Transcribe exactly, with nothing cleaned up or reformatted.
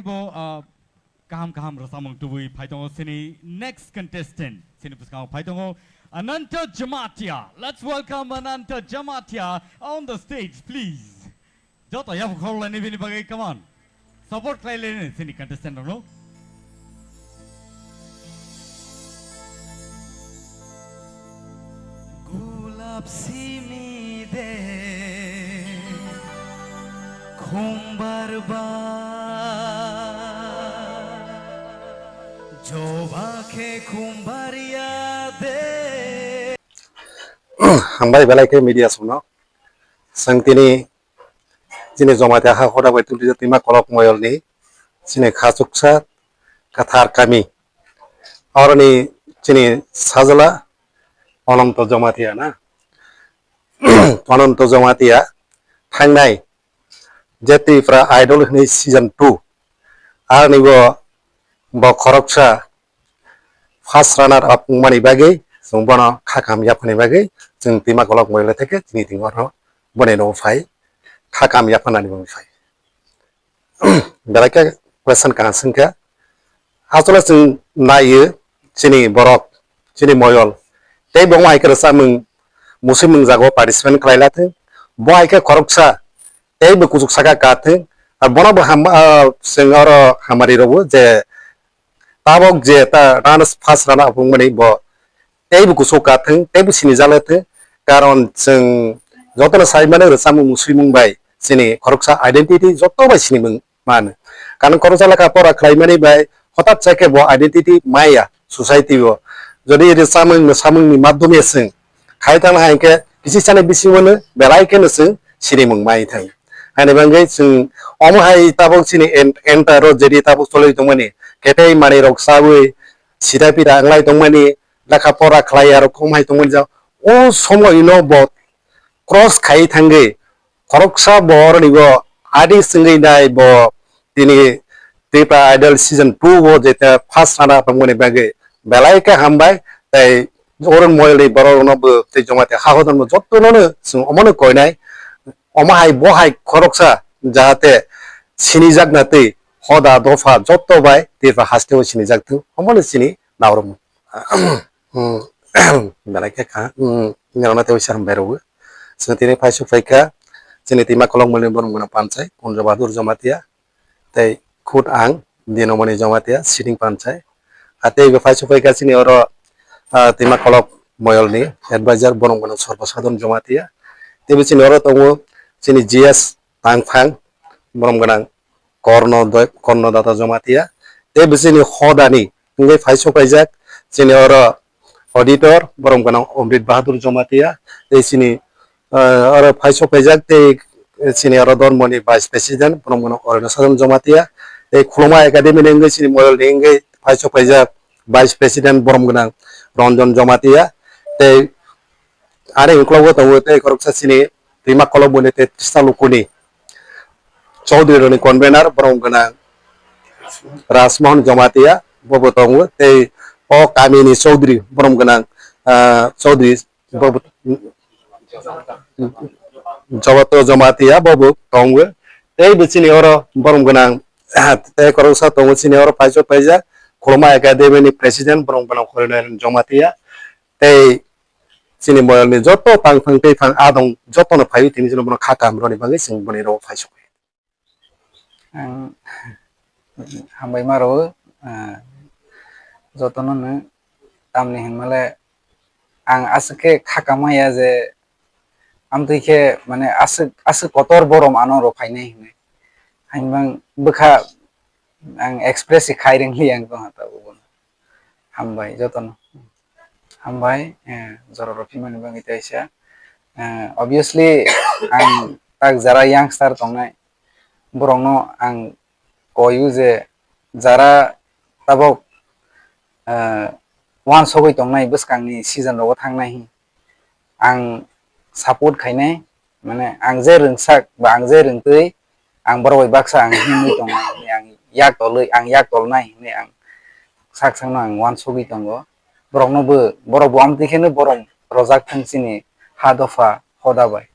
Bo, ah, kaham kaham rwchapmung tubui phai tongo chini next contestant, chini bwskango phai tongo Ananta Jamatia. Let's welcome Ananta Jamatia on the stage, please. Joto yaphang khorlaini bini bagwi, come on. Support khlai laini chini contestant rokno. Gulap simi de khumbar ba joba khe khumbar ya de. Hambai belai khe media songno. Chwng tini chini Jamatia ha hoda bai tulijak Twima Kolok Moyolni chini khachuksa kathar kami. Oroni chini sajla Ananto Jamatia na. Ananto Jamatia thangnai je Tripura Idol hwnwi season two. Aroni bo, bo khoroksa first runner up wngmani bagwi chwng bono kha kaham yaphani bagwi chwng Twima Kolok Moyol theke chini tingor no boni no phai kha kaham yaphanani bagwi phai. Belai khe question kaham swngkha. Asole chwng naiyo chini borok, chini moyol. Tei bo hai khe rwchapmung, musimung jago participant khlai la thung. Bo hai khe khoroksa tei bo kuchuk saka ka thung. Ar bono bo ham, ah, chwng oro hamari rwo je tabok je ta run, first runner up wngmani bo teibo kuchuk ka thung, teibo sinijak le thung. Karon chwng jotono sai mano rwchapmung musimung bai chini khoroksa identity joto bai sinimung mano. Karon khoroksa lekha pora khlaimani bai hotat sa khe bo identity maya society o. Jodi rwchapmung mwsamungni madhyome chwng khai thang hai khe kisi sani bisingo no belai kheno chwng sinimung mai thang. Ani bagwi chwng omo hai tabok chini en-, enter o jodi tabok cholwi tongmani khe tei manwi rok chawi sida pida wnglai tongmani, lekha pora khlai aro khum hai tongmani jang. O somoino bo cross khai thangwi khoroksa bo oroni bo adi swngwi nai bo tini Tripura Idol season two o jeta first runner up wngmani bagwi belai khe hambai. Tei oro moyolni borok rokno bo tei Jamatia ha hodan bo jotono no chwng omono koinai. Omo hai bo hai khoroksa jahate sinijakna tei hoda dopha joto bai Tripura haste o sinijak thung omono chini naurok. Hmm. Belai khe kha, hmm, nirok no tei waisa hambai rwo. Chwng tini phai su phai kha, chini Twima Kolok Moyolni borok gwnang panchai, Kunjo Bahadur Jamatia, tei khud ang, Dinomani Jamatia, sitting panchai. A tei bo phai su phai kha chini oro, ah, Twima Kolok Moyolni advisor, borok gwnang Sarbo Sadharan Jamatia. Tei bo chini oro tongo chini G S Tangphang, borok gwnang Korno doi-, Korno Data Jamatia. Tei bo chini hodani wngwi phai su phaijak chini oro auditor, borok gwnang Amrit Bahadur Jamatia. Tei chini, ah, oro phai su phaijak tei chini oro dormoni vice president, borok gwnang Aruna Sadan Jamatia. Tei Khuluma Academy ni wngwi chini moyolni wngwi phai su phaijak vice president, borok gwnang Ranjan Jamatia. Tei Ani uklogo tongo tei khoroksa chini Twima Kolok Moyolni tei Trista Lukuni Chaudhary rokni convener, borok gwnang Rajmohan Jamatia, bobo tongo, tei o kamini Chaudhary, borok gwnang, ah, Chaudhary, bobo, Jabato Jamatia, bobo tongo, tei bo chini oro borok gwnang, tei khoroksa tongo chini oro paisok paijak, Khuluma Academy ni president, borok gwnang Horinarayan Jamatia, tei chini moyolni joto tangphang teiphang adong jotono phaiwi tini chini bono kha kaham rwni bagwi chwng boni rogo phai sokwi. Ang hambai ma rwo, ah, jotono no tamni hinmale ang aswk khe kha kaham ya je amtwi khe mane aswk, aswk kotor borom ano rw phainai hinwi. Hainbang bwkha ang express se khai rwngli ang tongha tabuk bono. Hambai jotono. Hambai, eh, jora rw phimani bagwi teisa. Eh, obviously, ang tak jara youngster tongnai, borokno ang koiyo je jara tabok, eh, uansugwi tongnai bwskangni season rogo thangnai hin. Ang support khainai, mane ang je rwngsak ba ang je rwngtwi, ang borok bai baksa ang himwi tongo, hwnwi ang yak tolwi, ang yak tolnai hwnwi ang sak sakno ang uansugwi tongo. Borokno bo, borok bo amtwi kheno borom rojak thung chini ha dopha hoda bai.